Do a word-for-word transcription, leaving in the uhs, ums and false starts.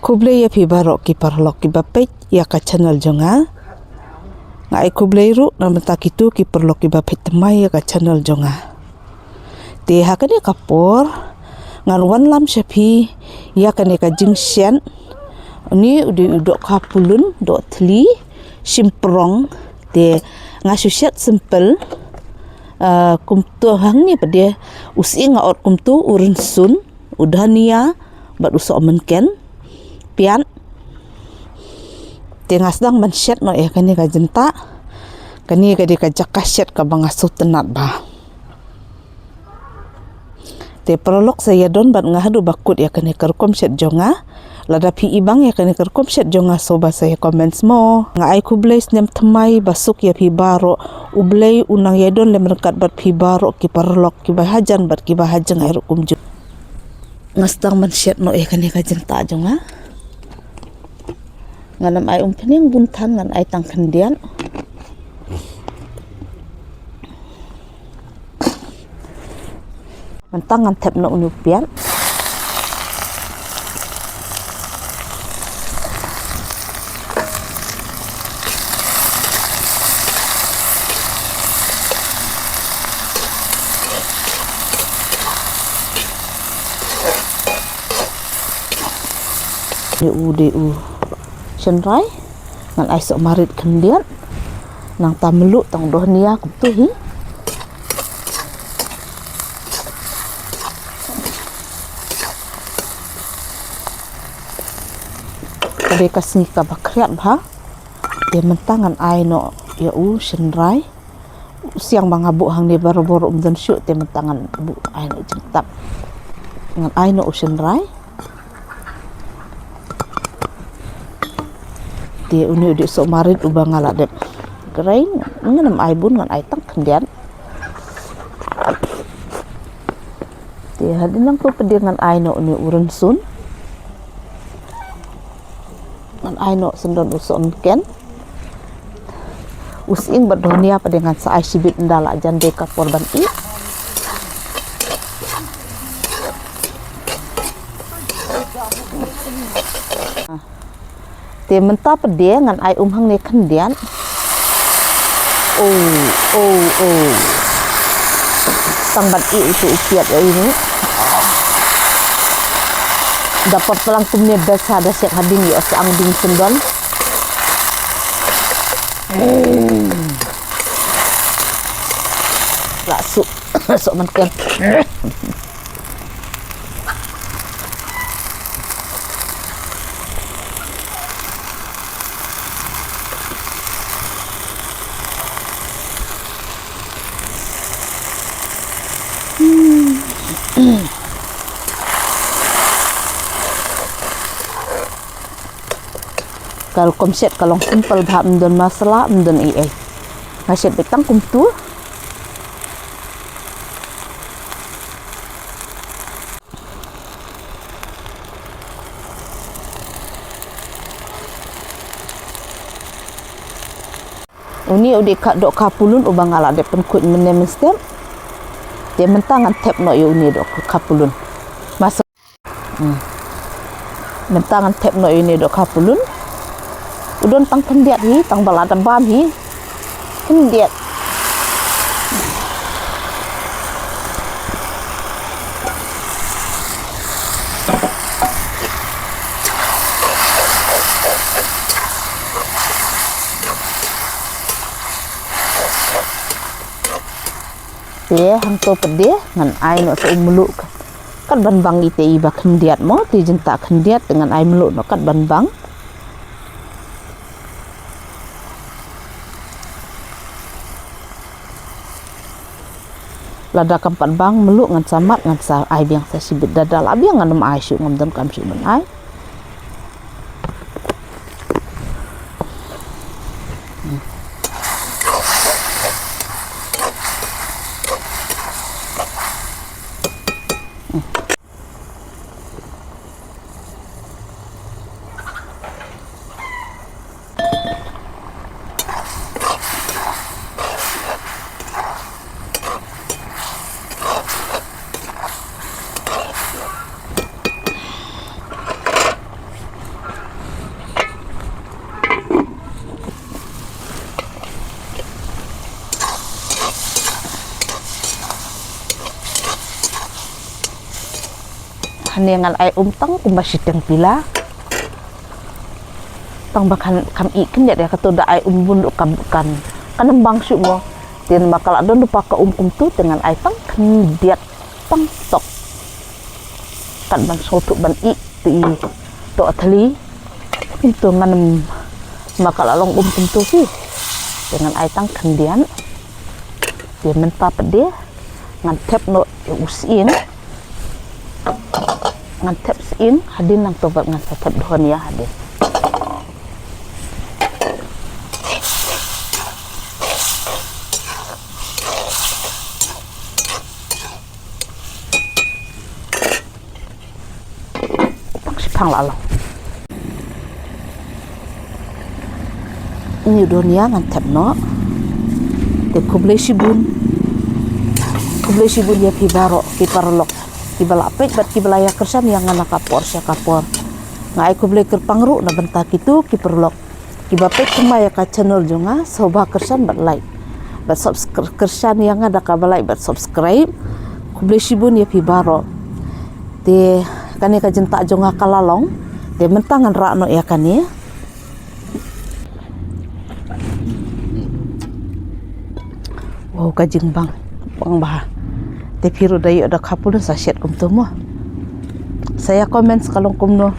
Khublei ïa phi baroh ki paralok kiba peit ïa ka channel jong nga. Nga ai khublei ruh na bynta kito ki paralok kiba peit thymmai ïa ka channel jong nga. Te ha kane ka por ngan wanlam sha phi ïa kane ka jingshet. Une u dei u dohkha pulun, dohthli, shim prong. Te nga shu shet simple. Ah, kumto hangne pat de u sying nga ot kumto, u rynsun, u dhania bad u sohmynken, piat. Te nga sdang ban shet noh ïa kane ka jingtah. Kane ka dei ka jaka shet kaba nga sngewtynnat bha. Te paralok sa ïa don bad nga haduh ba kut ïa kane ka rukom shet jong nga. Lada phi i bang ïa kane ka rukom shet jong nga, sngewbha sa ïa comments mo. Nga ai khublei snem thymmai basuk ïa phi baroh. U Blei u nang ïa don lem ryngkat bad phi baroh ki paralok kiba hajan bad kiba hajngai ruh kumjuh. Nga sdang ban shet noh ïa kane ka jingtah jong nga. Ngan ym ai umphniang bun than, ngan ai tang khyndiat. Mynta ngan thep noh une u piat. Une u dei u shynrai. Ngan ai soh marit khyndiat. Nangta mluh tang dohnia kumto hi. Ka dei ka sngi kaba khriat bha. Te mynta ngan ai noh ïa u shynrai. U siang ba nga buh hangne barabor um don shuh, te mynta ngan buh ai noh jingtap. Ngan ai noh u shynrai. Te une u dei soh marit uba nga la dep grind, ngan ym ai bun, ngan ai tang khyndiat. Te hadien nangto pat de ngan ai noh une u rynsun. Ngan ai noh shen don u sohmynken. U sying bad dohnia pat de ngan sa ai shibit ynda la jan dei ka por ban ih. Te mynta pat de ngan ai um hangne khyndiat. Oh, oh, oh. Tang ban ih uto u piat ïa ine. Da pat plang kumne best ha da shet hadien ïoh sa ang ding shen don. La suk, la suk man ken. Ka rukom shet ka long simple bha, ym don masala, ym don ei ei. Nga shet beit tang kumtu. Une u dei ka dohkha pulun uba nga la dep pynkhuid mynne mynstep. Te mynta ngan thep noh ïa une dohkha pulun. Mas Hmm. Mynta ngan thep noh ïa une dohkha pulun. U don tang khyndiat hi, tang ba la da bam hi. Khyndiat. Te hangto pat de ngan ai noh sa u mluh. Kat ban bang ite i ba khyndiat mo, te jingtah khyndiat te ngan ai mluh noh kat ban bang. Lada kam pat bang mluh ngan sa mad, ngan sa ai biang sa shibit, lada la biang ngan ym ai shuh, ngam donkam shuh ban ai. Ngan ai um tang kumba shiteng pila. Tang ba kan kam i khyndiat ïa kato da ai um bun ruh kam kan. Kan ym bang shuh mo. Te namar ka la don ruh pat ka um kumto te ngan ai tang khyndiat tang tok. Kat ban sngewthuh ban i te i to a thli. Kumto ngan ym ma ka la long um kumto hi. Te ngan ai tang khyndiat. Te mynta pat de ngan thep noh ïa u sying. Ngan thep sying hadien nangto bad ngan sa thep dhania hadien. Tang shipang la long. Ïa u dhania ngan thep noh. Te khublei shibun. Khublei shibun ïa phi baroh ki paralok kiba la peit bad kiba la ïa kyrshan ïa nga na ka por sha ka por. Nga ai khublei kyrpang ruh na bynta kito ki paralok kiba peit kumba ïa ka channel jong nga, sngewbha kyrshan bad like. Bad subscri- kyrshan ïa nga da kaba like bad subscribe. Khublei shibun ïa phi baroh. Te kane ka jingtah jong nga ka la long. Te mynta ngan rah noh ïa kane. Wow, ka jingbang bang bha. Te phi ruh da ïoh da khapu sa shet kumto mo. Sa ïa comment sa ka long kumno.